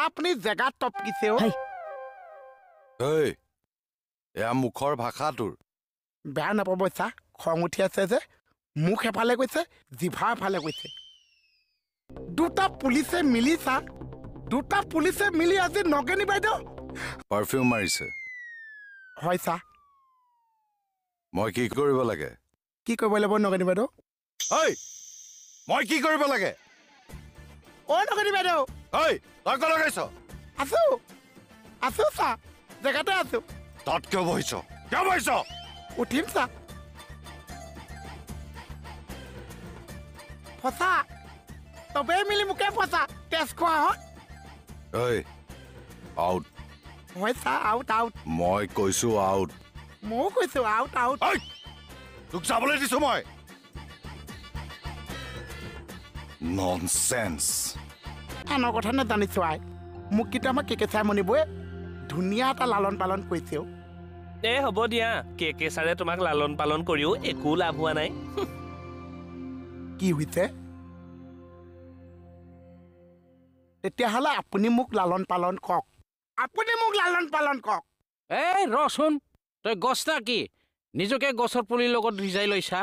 আপুনি জেগা টপকিছে। ঐ, এয়া মুখৰ ভাষা তোৰ। বেয়া নাপাব চা, খং উঠি আছে যে, মুখ এফালে গৈছে, জিভা এফালে গৈছে। দুটা পুলিচে মিলি চা, দুটা পুলিচে মিলি আজি নগেনী বাইদেউ পাৰফিউম মাৰিছে। হয় চা। মই কি কৰিব লাগে? কি কৰিব লাগিব নগেনী বাইদেউ? ঐ, মই কি কৰিব লাগে? অ নগেনী বাইদেউ। ঐ, তই ক'ত লগাইছ? আছো আছো চা, জেগাতে আছো। তাত কিয় বহিছ? কিয় বহিছ? উঠিম চা। ফচা তবেই মিলি মোকে ফচা, তেজ খোৱা হত। ঐ, আউট। হয় চা, আউট আউট। মই কৈছো আউট। ময়ো কৈছো আউট আউট। ঐ, তোক যাবলৈ দিছো মই। ননচেন্স। আনৰ কথা নাজানিছো আই, মোক কিন্তু আমাৰ কে কে ছাৰ মণিবয়ে ধুনীয়া এটা লালন পালন কৰিছে। এ হ'ব দিয়া, কে কে ছাৰে তোমাক লালন পালন কৰিও একো লাভ হোৱা নাই। কি হৈছে তেতিয়াহ'লে? আপুনি মোক লালন পালন কৰক, আপুনি মোক লালন পালন কৰক। এই ৰচোন, তই গছ না কি নিজকে গছৰ পুলিৰ লগত ৰিজাই লৈছা?